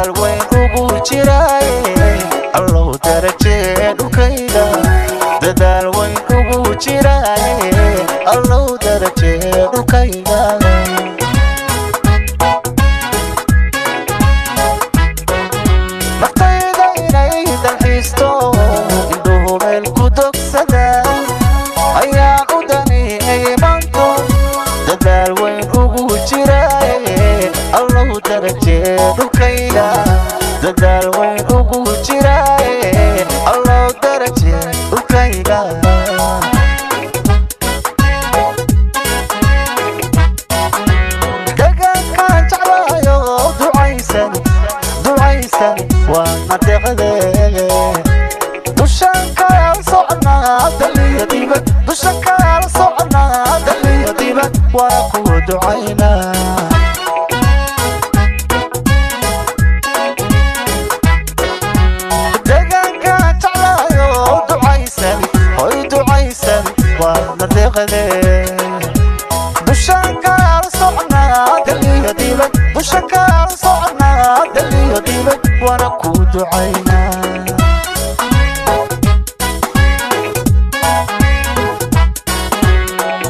Dadaal weyn ugu jiraaye, Allow darajee dhulkayga. Dadaal weyn ugu jiraaye, Allow darajee dhulkayga. Naftayda inay dalxiisto, indhuhu meel ku dogsadaan ayaan u daneeyay maanto. Dadaal weyn ugu jiraaye, Allow darajee dhulkayga. Dadaal weyn ugu jiraaye, Allow darajee dhulkayga. Deegaankaan jeclaayo, ducaysan ducaysan waa nadeeqdee. Dushaan kala soconaa daliyo dibad, dushaan kala soconaa daliyo dibad, waa kuwa ducaynaa. Deegaankaan jeclaayo, ducaysan hoy ducaysan waa nadeeqdee. Dushaan kala soconaa daliyo dibad, dushaan kala soconaa daliyo dibad, waana ku ducaynaa.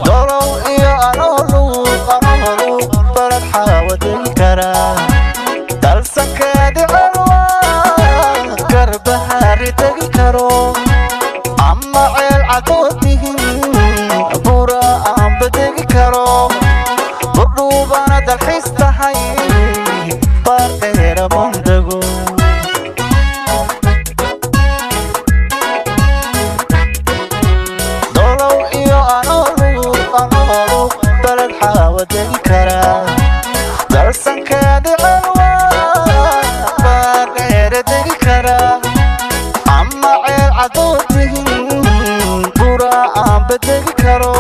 Dolow iyo anooluuq anooluuq balad xaawadin karaa, dalsankeedi celwa garbahaari tegi karo, ama ceel cadoodihin bura aanba degi karo, burdhuubana dalxiis tahay baardheera mondego. Dolow iyo anooluuq anooluuq balad xaawadegi karaa, dalsankeedi celwa baardheera degi karaa, ama ceel cadoodihin bura aanba degi karo,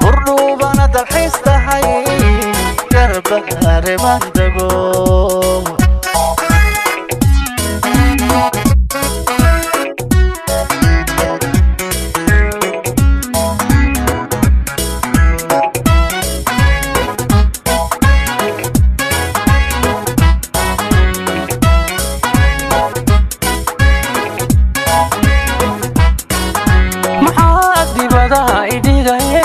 burdhuubana dalxiis tahay garbahareman dego. Maxaa dibadaha idhigaye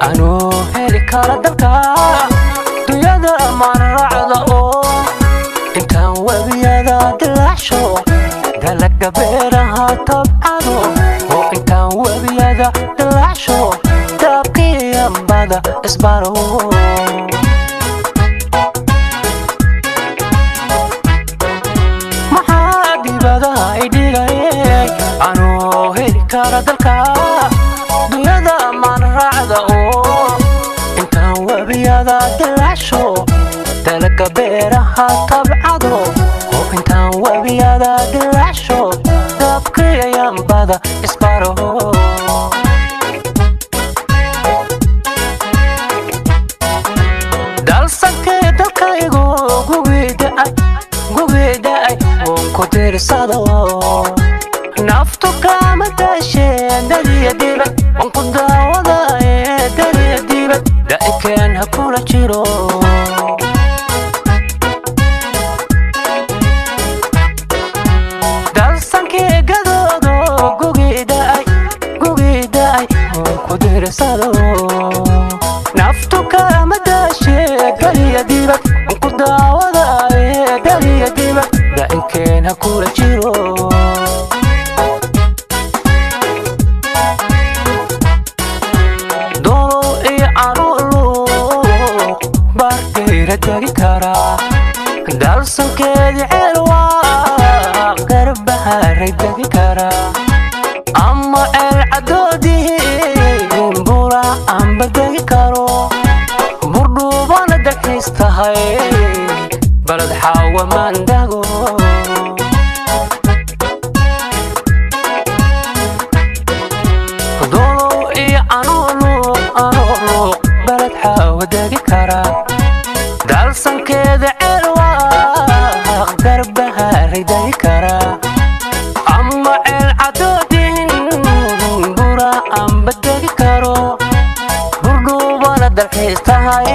anuu heli kara dalka dunyada maan raacda, oo intaan webiyada dilaacsho, dalaga beeraha tabcado, oo intaan webiyada dilaacsho, daabkiyambada isbaro? Maxaa dibadaha idhigaye anuu heli kara dalka dunyada maan raacda, oo intaan webiyada dilaacsho, dalaga beeraha tabcado, oo intaan webiyada dilaacsho, daabkiyayambada isbaro? Dalsankee dalkaygu gugida'ay gugida'ay woon ku tirsado, naftu kama dasheen daliya dibad, waan ku daawadaaye daliya dibad, da'ikeen ha kula jiro. Dalsankee gadoodo gugida'ay gugida'ay woon ku tirsado, naftu kama dashee daliya dibad, waan ku daawadaaye daliya dibad, da'inkeen ha kula jiro. Dolow iyo canuuluuq baardhayra degi karaa, dalsankeedii ceelwaa garbaharay degi karaa, ama ceel cadoodihin bura aanba degi karo, burdhuubana dalxiis tahay balad xaawa maandago. Dolow iyo canuuluuq anuuluuq balad xaawa degi karaa, dalsankeeda ceelwaaq garbaharay degi karaa, ama ceel cadoodin bura aanba degi karo, burdhuubana dalxiis tahay